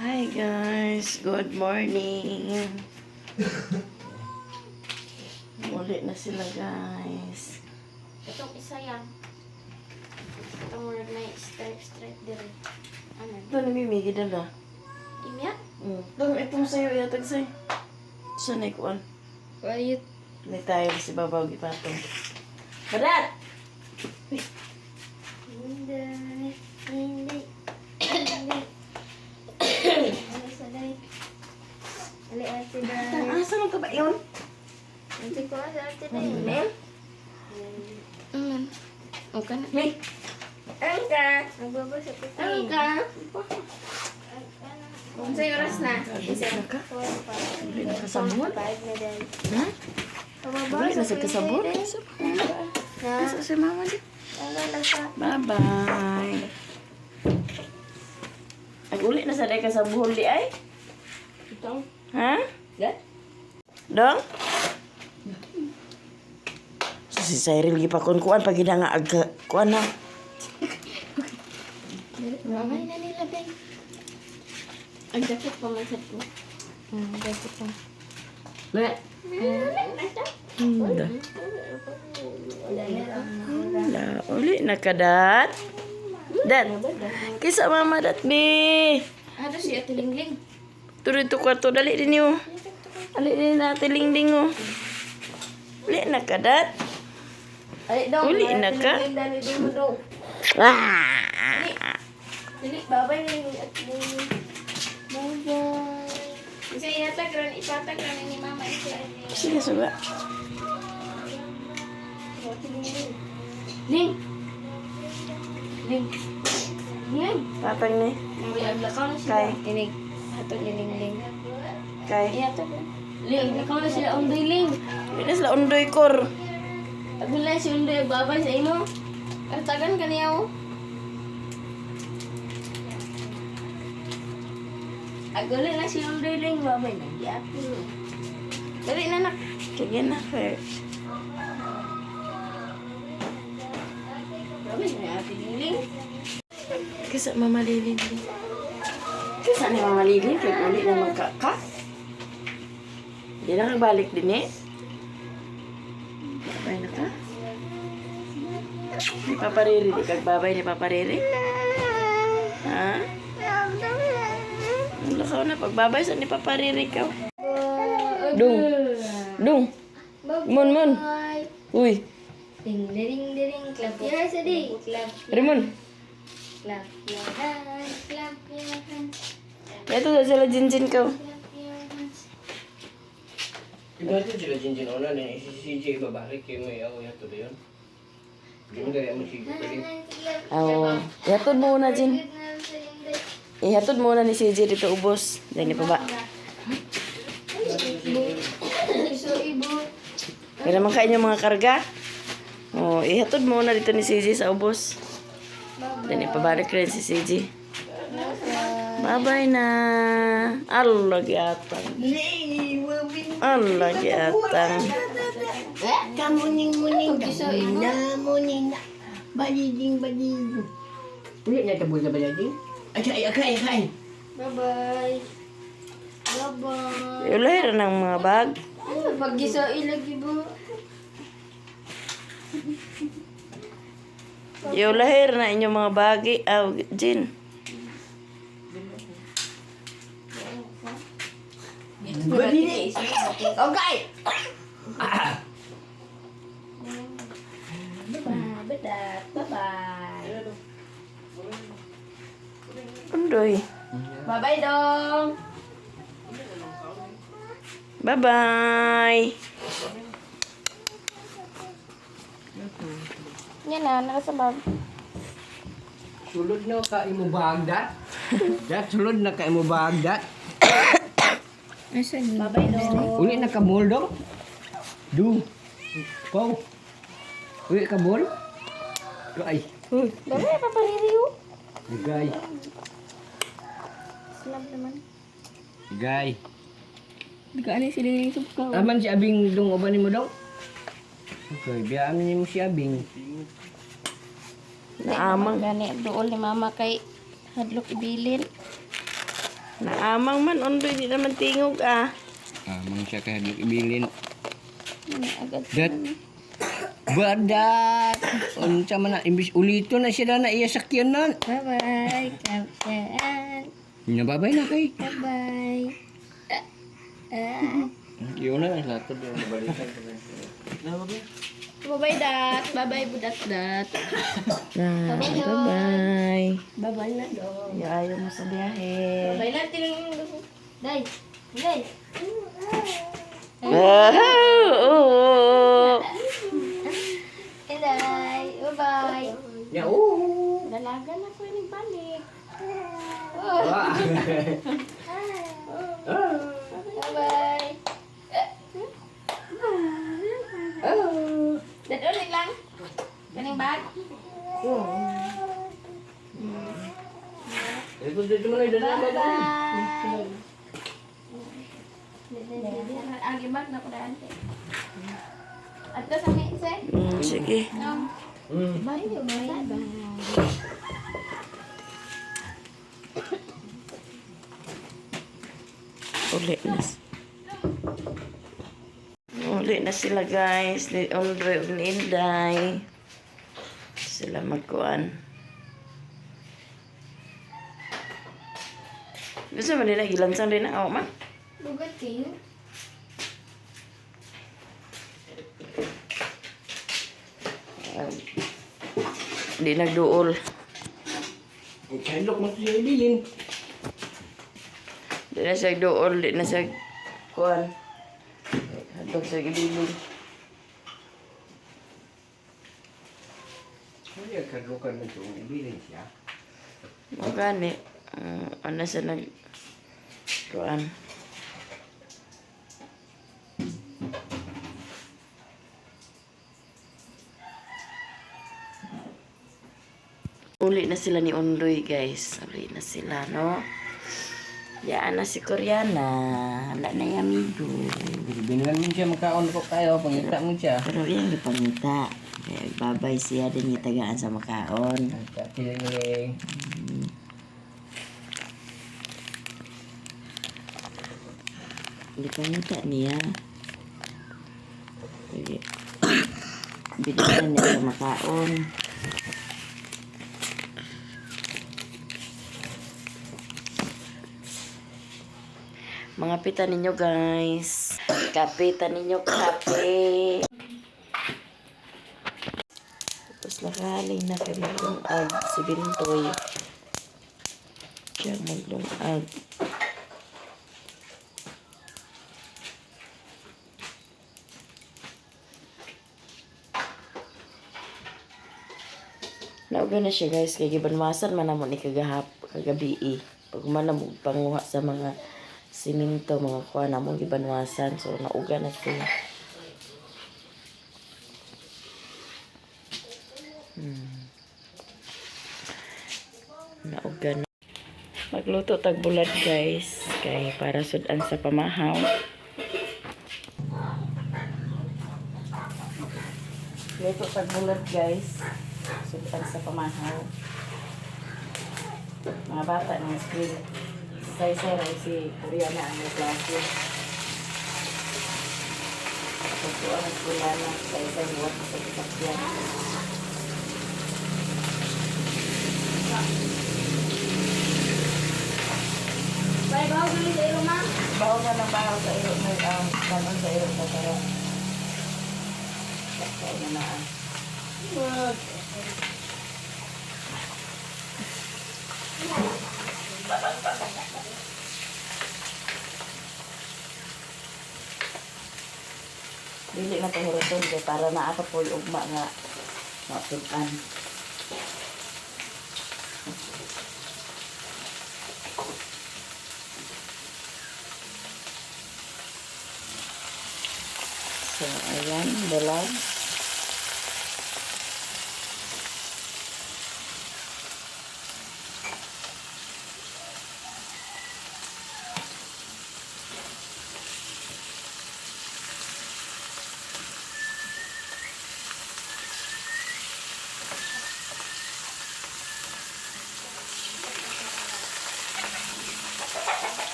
Hi guys, good morning. Muli na sila, guys. Itong isa yan. Itong word na stripe stripe dire. Ano? Ito namimigi dala. Imya? Ito, itong sayo yatag sa'yo. Saan na ikuan? Wait. May tayo si Babaw gipatong. Badat! Hindi. Hindi. Hindi. Ano sa day? Ali ate day. Asa man ka ba yun? Ate ko asa ate day. Mel? Okay na. May! Angka! Nagbaba sa kutin. Angka! Kung sa'yo oras na. Isa na ka? Uli na kasabon? 5 na day. Ha? Pababa Uli na sa kasabon? Na. Asa si mama di? Ano na sa? Bye-bye. Ag uli na sa day ka sa buhol di ay? Itong. Ha? That? Dong? So, si Cyril gipakon kuan pag nga ag kuan na. Mamay na nila, Beng. Ang jacket pa man sad ko. Jacket pa. Le. Da. Da, uli na ka dat. Dat. Kisa mama dat bi. Ano si Ate Lingling? Turo to kwarto dali din yo. Dali din na Ate Lingling oh. Uli na ka dat. Ay, dong. Uli na ka. Dali din mo dong. Ah! Dali, babay na yung Ate Lingling. Bye-bye. Kasi ihatag ron, ipatag ron ni Mama ito. Sige suga. Ate Lingling. Ling! Ling! Ling! Tatang ni. Naglakaw na sila. Kay. Inig. Hatod ni Lingling. Kay. Ihatod na. Ling, lakaw na sila undoy, Ling. Uli na sila undoy kor. Agulay si Undoy, babay sa imo. Artagan ka niya, oh. Agulay na si Undoy, Ling, babay na. Giapin. Dali na, nak. Sige na kay. Babay na, Ate Lingling. Kisa Mama Lilin. Kisa ni Mama Lilin kay uli na magkaka. Di na balik din eh. Babay na ka. Ni Papa Riri, di kag babay ni Papa Riri. Ha? Ang lakaw na pagbabay sa ni Papa Riri ka. Dung. Dung. Mon mon. Uy, Ding, ding, ding, clap your hands, adi. Clap, Ramon. clap your hands, clap your hands, Ito sa sila Jinjin ka. clap your hands. Iba ito sila Jinjin una na si CJ babalik kay may ako yato ba yun? Hindi mo dali mo si pwede. Oo. Ihatod muna, Jin. Ihatod muna ni CJ dito ubos. Dahil pa ba? So, ibo. Kaya naman kayo yung mga karga. Oh, ihatod muna dito ni CJ sa ubos. Then ipabalik rin si CJ. Bye-bye na. Allah giatang. Allah giatang. Kamuning-muning So, ibo. na muning na baliding baliding. Uli na tabul na baliding? Ay, ay, ay, ay. Bye-bye. Bye-bye. Ulay ra ng mga bag. Pag giso ilagi bo. Iulahir na inyong mga bagi. Aw, Jin. Baliding. Okay. Bye-bye. Bye-bye. Undoy. Bye-bye dong. Bye-bye. Yan na, nasa bag. Sulod na ka imo bagdat. Dat sulod na ka imo bagdat. Bye-bye dong. Uli na ka mall dong. Du. Pau. Uli ka mall. Ay. Bye-bye, Papa Riri. Oh. Gay. Slab naman. Gay. Di ka ani sila yung subka. Aman si Abing dong uban nimo dong. Okay, biya amin nimo si Abing. Naamang. Gani, dool ni Mama kay hadlok ibilin. Naamang man, Ondoy, di naman tingog ah. Amang siya kay hadlok ibilin. Agad. Dat. Badat. Unsa man na imbis ulito na siya na iya sakyanan. Bye-bye. Kapten. Nababay na kay. Bye-bye. Yun na lahat yung balikan. Bye-bye, Dat. Bye-bye, Budat, Dat. Na, bye-bye. Bye-bye na, dog. Ayaw mo sa biyahe. Bye-bye na. Tinong... Day. Day. Oh, Day. Bye-bye. Ya oh. Dalaga na ko yung balik. Ah. Bye-bye. Dat ulit lang. Kaning bag. Ito dito man ay dala. Bye. Ang bag na ko daan. Ato sa mi se. Sige. No. Bye. Bye. Bye. Uli na. Uli na sila guys. Ni Ondoy ug ni Inday. Sila magkuan. Gusto mo nila gilansang din na ako ma? Bugat kayo. Di nagduol. Hadlok mo siya ibilin. Di na siya duol, di na siya kuan. Hadlok siya gibilin. Ay, kadlokan mo siya ibilin siya. Mo gani. Ano siya nag kuan. Uli na sila ni Undoy, guys. Uli na sila, no? Yaan na si Koreana. Wala na yung amigo. Bibilan mo siya makaon ko kayo pangita mo siya. Pero yan, gipangita. Kaya babay siya din tagaan sa makaon. Tiling. Gipangita niya. Sige. Bigyan niya sa makaon. Mga pita ninyo guys. Kapitan ninyo kape. Tapos nakahalin na kay maglungag si Bintoy. Siya maglungag. Nauga na siya guys, kay gibanwasan man namo ni kagahap, kagabi eh. Pag man namo panguha sa mga siminto, mga kuha namo gibanwasan. So nauga na siya. Nauga na. Magluto tag bulad guys, kay para sudan sa pamahaw. Luto tag bulad guys. Sudan sa pamahaw. Mga bata ng school. Say-say raw si Koreana ang may klase. Pagkuha ng eskwela na, say-say buhat sa sasakyan. Bye, bawo gani sa iro, ma. Baho na ng baho sa iro mo, ang kanon sa iro sa tara. Kaya na na ah. Dili na pahiruton kay para naa pa po'y ugma nga matudan. So, ayan, dalag.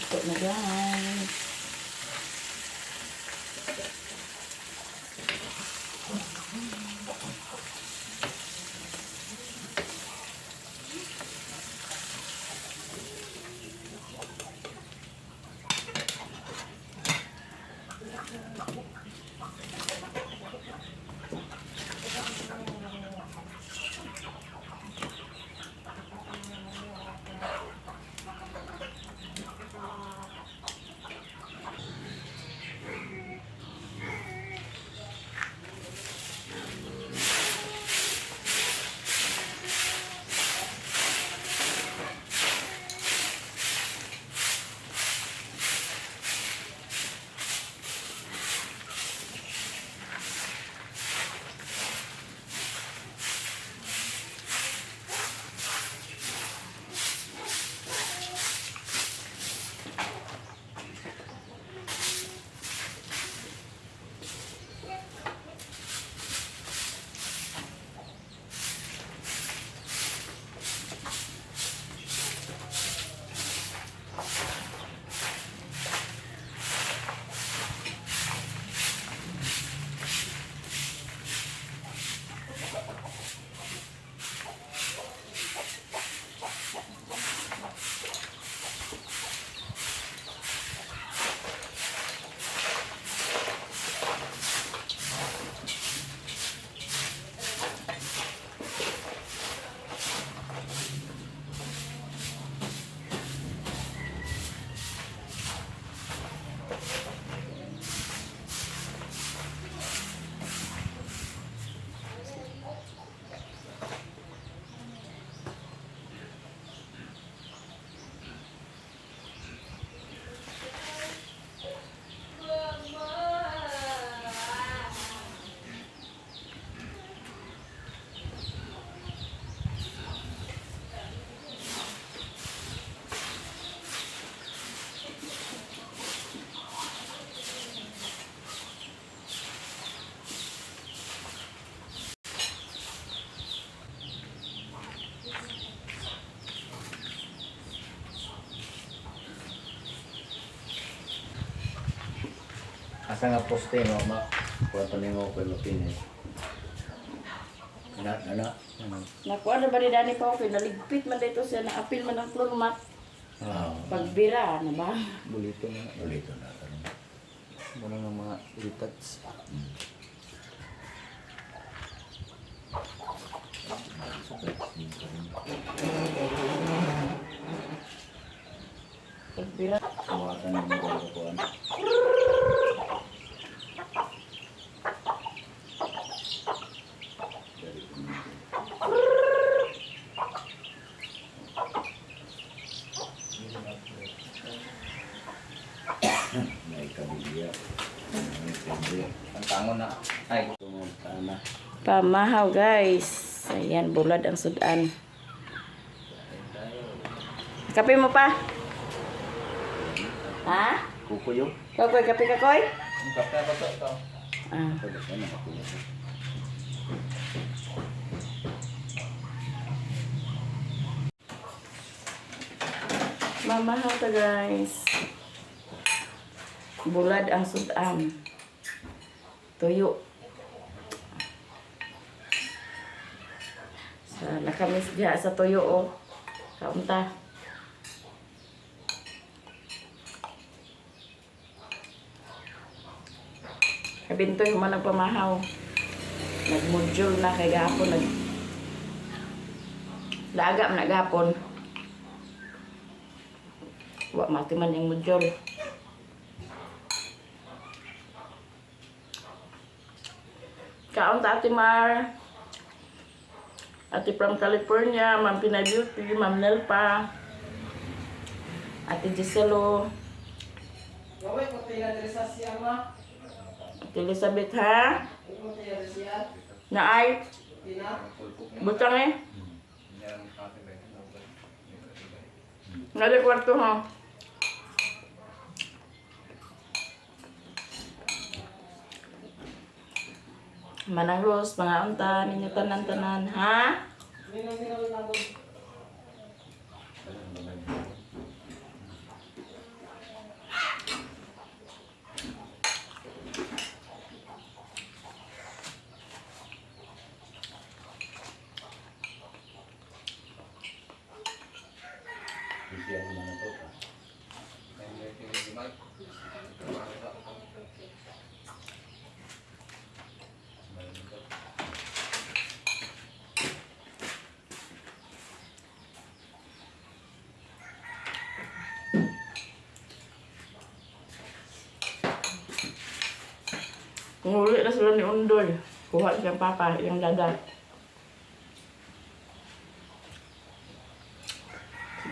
Ito na, guys. Asa nga poste no ma kuan pa nimo ko mapinit. Na na na. Ano? Nakuha na ba ni Danny pa okay, naligpit man dito siya, naapil man ang floor mat. Ah, Pagbira, na ba? Bulito na. Ulito na karon. Muna ng mga retouch. Pagbira. Suwatan nimo ko kuan. May kabilya. May pende. Ang tangon na. Ay, Tungod na. Pamahaw, guys. Ayan, bulad ang sudan. Kape mo pa? Ha? Kukuyo. Koy, kape ka, Koy? ang kape pa to ito. Ah. Pwede ka na makuha. Mamahaw ta, guys. Bulad ang sudan. Tuyo. Sa nakamis diha sa tuyo, oh. Kaunta. Kabintoy human nagpamahaw. Nagmodule na kay gahapon nag Laga man na gahapon. Wa matiman yung module. Kaon ta, Ate Mar. Ate from California, Ma'am Pinay Beauty, Ma'am Nelpa, Ate Giselo, Gawin ko tayo na sa siya ma. Ate Elizabeth, ha? Ko tayo siya. Naay. Butang eh. Ngali kwarto ha. Manang Rose, mga unta, ninyo tanan-tanan, ha? Busy ang mga to pa. Nguli na sila ni Undoy. Kuha siyang papa, iyang dada.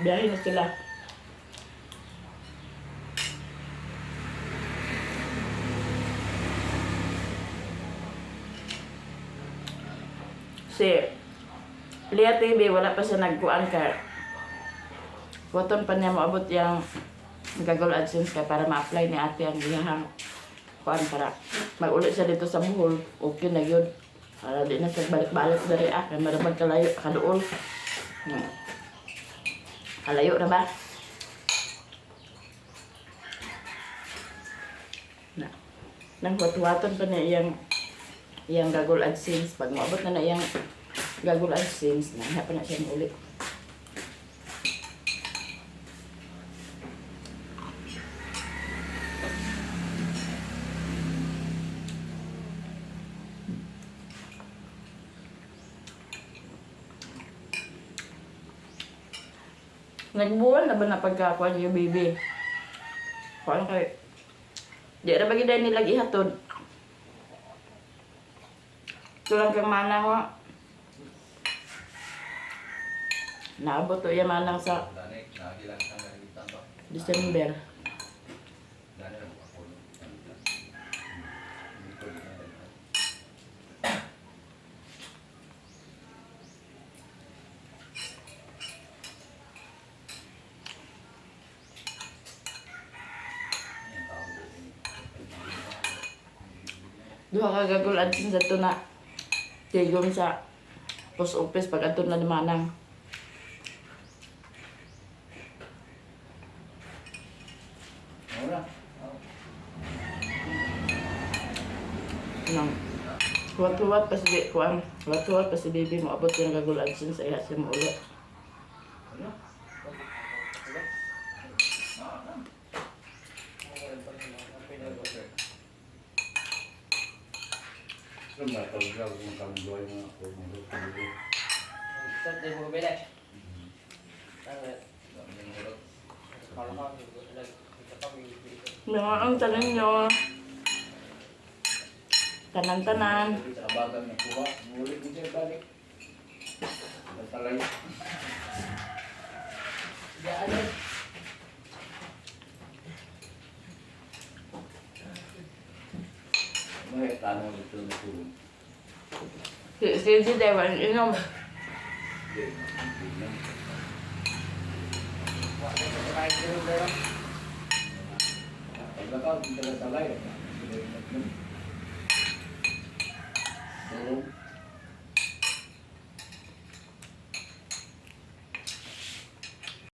Biyahe na sila. Si Lea TV, wala pa siya nagkuan ka. Waton pa niya maabot yung Google AdSense ka para ma-apply ni ate ang iyahang kuan para mag-uli siya dito sa Bohol, okay na yun. Para di na siya balik-balik dari ah, kay marabag kalayo, kaduol. Kalayo na ba? Na. Nang huwat-huwaton pa niya iyang iyang Google AdSense. Pag maabot na na iyang Google AdSense, na pa na siya uli. Nagbuwan na ba na pagkakuan niyo, baby? Kuan kay... Di ra ba gid nila gihatod? Ito lang kang manang wa. Naabot to iya manang sa December. Duha ka gagul adsin sa to na tigom sa post office pag adto na ni manang. Wala. Nang huwat-huwat pa si kuan, huwat-huwat pa si baby mo abot yung gagul adsin sa iya siya maulo. Pero matawag kung kambuhay mga ako. Sa di mo bele. Mga ang tanan nyo. Tanan-tanan. Sa abagan na kuha. Muli ko siya balik. Basta layo. May tanong ito na tulong. Si si si Dewan, inom. Hindi, hindi na. Paglakaw, dito ka sa layo. Tulong.